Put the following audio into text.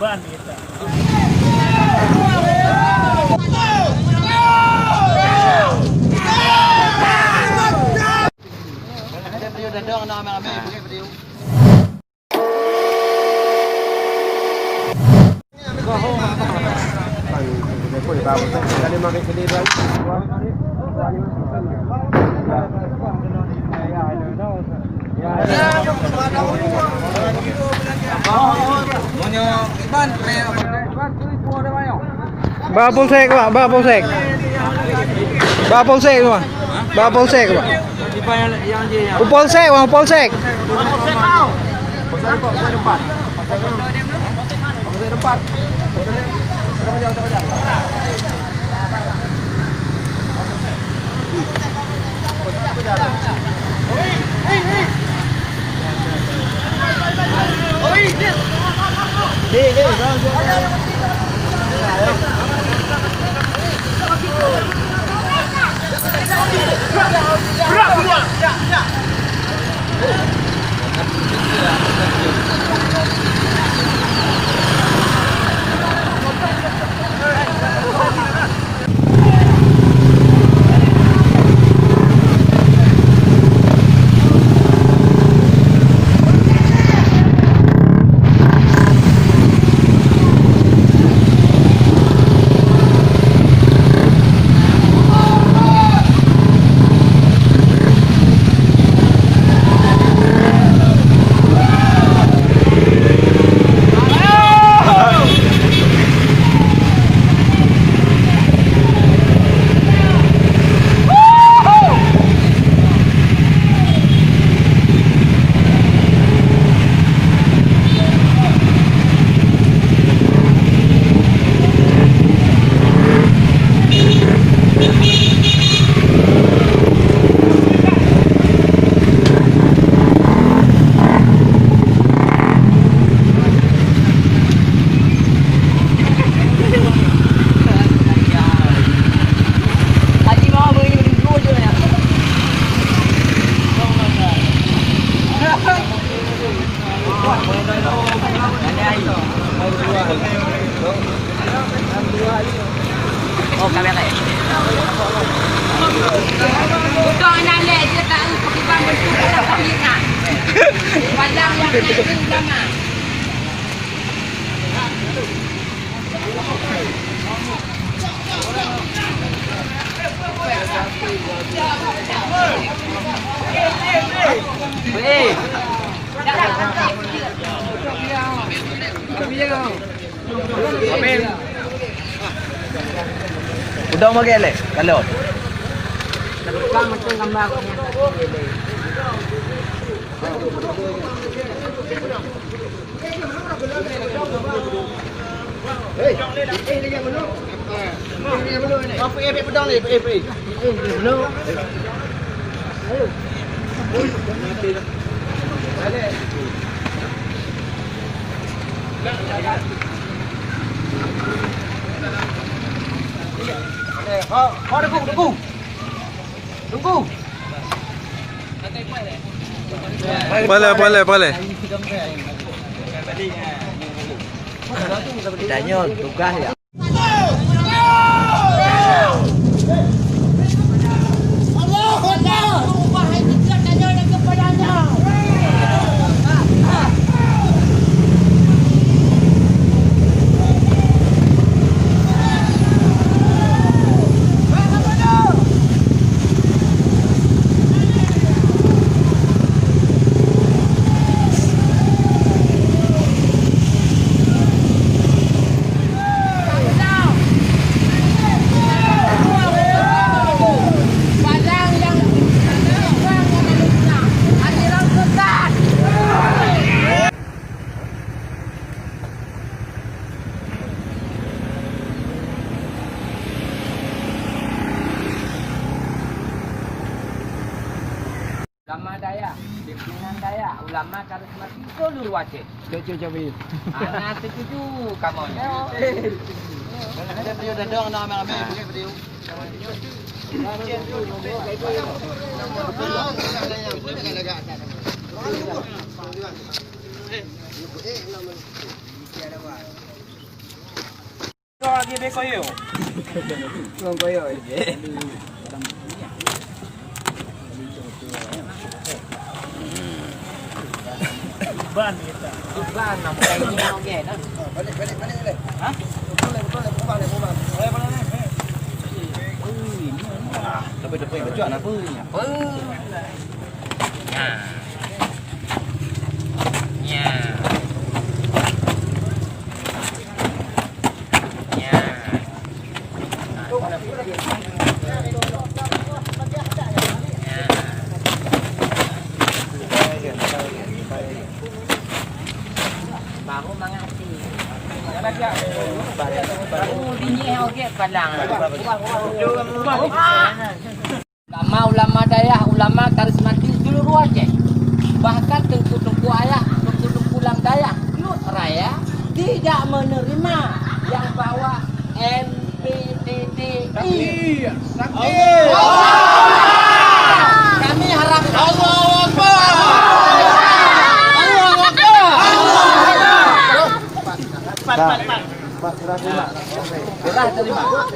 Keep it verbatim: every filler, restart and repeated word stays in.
Ban kita. Ba polsek, Pak, ba polsek. Ba polsek, Pak. Ba polsek, Pak. U polsek, Pak, u polsek. Udong bagi leh, kalau. Ho, ho, tunggu, tunggu. Tunggu. Boleh, boleh, boleh. Tanyoe tugaih ya. Ulama dayah, pimpinan dayah, ulama karismatik seluruh Aceh. Cok, cok, cok, Bi. Ana setuju kamoe nyan. Koyo. Ureueng koyo je. Ban kita. Ban, nak bukan ini, nak, okey, nah. Balik, balik, balik, balik. Hah? Betul, betul, betul, betul, betul. Boleh, boleh, boleh. Ui, ini apa? Ah, tapi, tapi, baca apa ni? Apa? Ya. Ya. Ya. Baru mangat. Baru dinyeh ogét palang. Ulama-ulama dayah, ulama karismatik seluruh Aceh. Bahkan teungku-teungku ayah, teungku-teungku lam dayah, Lut Raya, tidak menerima yang bawa M P T T I. Takbir. Takbir. Kami harap Allahu Akbar. Allahu Akbar. Pak, Pak, Pak. Pak, serah terima. Serah terima.